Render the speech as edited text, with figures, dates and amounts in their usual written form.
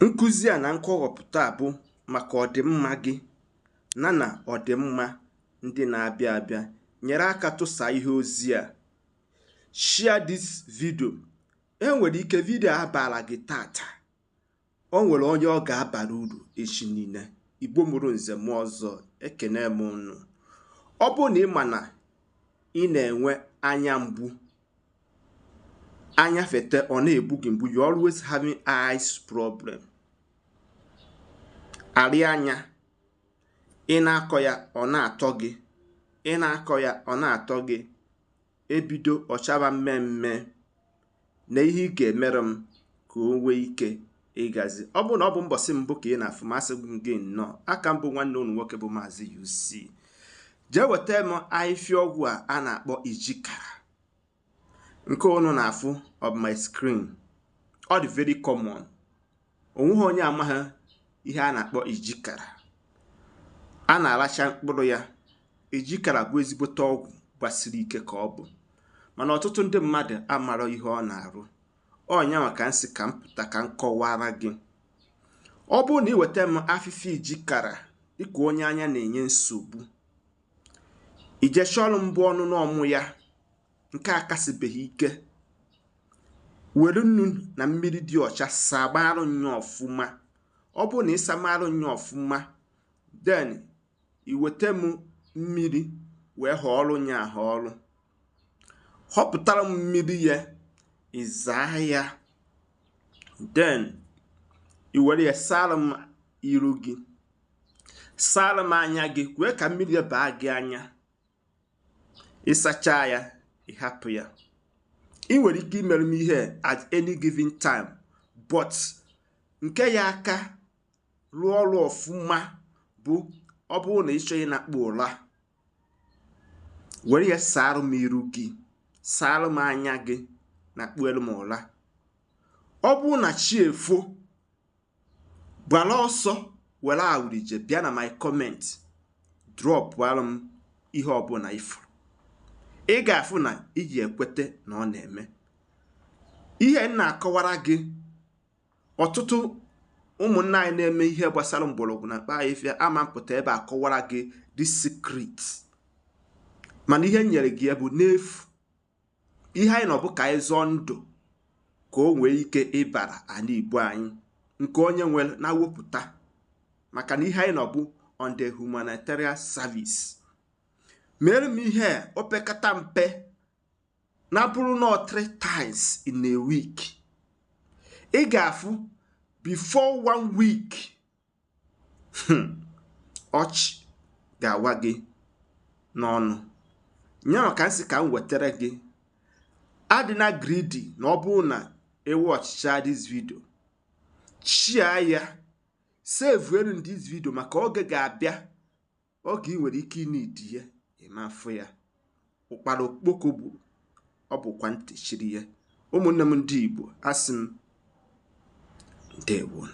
Nkụzi a na nkọwapụta bụ maka ọdịmma gị na na ọdịmma ndị na-abịa abịa. Nyere aka tụsaa ihe ozi a, share this video. E nwere ike video a bara gị tata, o nwere onye ọ ga-abara uru echi niile. Igbo mụrụ nze mụọ ọzọ, ekene m unu. Ọ bụrụ na ị ma na ị na-enwe anya mgbu, anya fete ọ na-egbu gị mgbu, you always having eyes problem, arị anya, ị na-akọ ya ọ na-atọ gị, ị na-akọ ya ọ na-atọ gị, ebido ọchaba mmemme na ihe ị ga-emere m ka o nwee ike ịgazi. Ọ bụrụ na ọ bụ mbọsị mbụ ka ị na-afụ, masị gị nnọọ. Aka mbụ nwanne unu nwoke bụ Maazị UC. Jee weta m ahịfịa ọgwụ a a na-akpọ ijikara nke unu na-afụ on my screen. Ọ dị very common, onweghị onye amaghị ihe a na-akpọ ijikara. A na-aracha mkpụrụ ya. Ijikara bụ ezigbote ọgwụ gbasiri ike ka ọ bụ, mana ọtụtụ ndị mmadụ amarọ ihe ọ na-arụ. Ọnya maka nsị ka m pụta ka m kọwara gị. Ọ bụrụ na ị weta m afịfịa ijikara dịka onye anya na-enye nsogbu, ijechọọlụ mbụ ọnụnụ ọmụ ya nke a kasịbeghị ike, were nnu na mmiri dị ọcha sabarụ nya ọfụma. Ọ bụrụ na ị samarụ nya ọfụma, then i weta m mmiri wee họọrụ nya ahọọrụ, họpụtara m mmiri ya, ịzaa ya, then i were ya sara m iru gị, sara m anya gị, kwee ka mmiri ya baa gị anya. Ịsacha ya, ịhapụ ya. Ị nwere ike imere m ihe at any given time, but nke ya aka rụọ ọrụ ọfụma bụ ọ bụrụ na ị chọghị ịnakpu ụra, were ya sara m iru gị, sara m anya gị, na kpuelu m ụra. Ọ bụrụ na chi efo, gbara ọsọ were awurije bịa na my comment, drop alụ m ihe ọbụla ifuru. Ị ga-afụ na iji ekwete na ọ na-eme ihe m na-akọwara gị. Ọtụtụ ụmụnne anyị na-eme ihe gbasara mgbọrọgwụ na mkpa ahịfịa ama mpụta ebe a kọwara gị the secret, mana ihe m nyere gị ya bụ n'efu. Ihe anyị nọ bụ ka anyị zọọ ndụ ka o nwee ike ịbara ala Igbo anyị nke onye nwere na-wepụta, maka na ihe anyị nọ bụ on the humanitarian service. Mere m ihe opekata mpe na bụrụ na 3 times in a week, ị ga-afụ before 1 week ọchị ga-awa gị n'ọnụ. Nya ka m sị ka m wetara gị. Adịna greedy na ọ bụrụ na ewu ọchịcha this video, share ya, save elu this video, maka oge ga-abịa oge ị nwere ike ịnidi ya ịma afụ ya. Ụkpara okpoko gburu ọ bụkwa ntị chiri ya. Ụmụnne m ndị Igbo, asị m ndewo.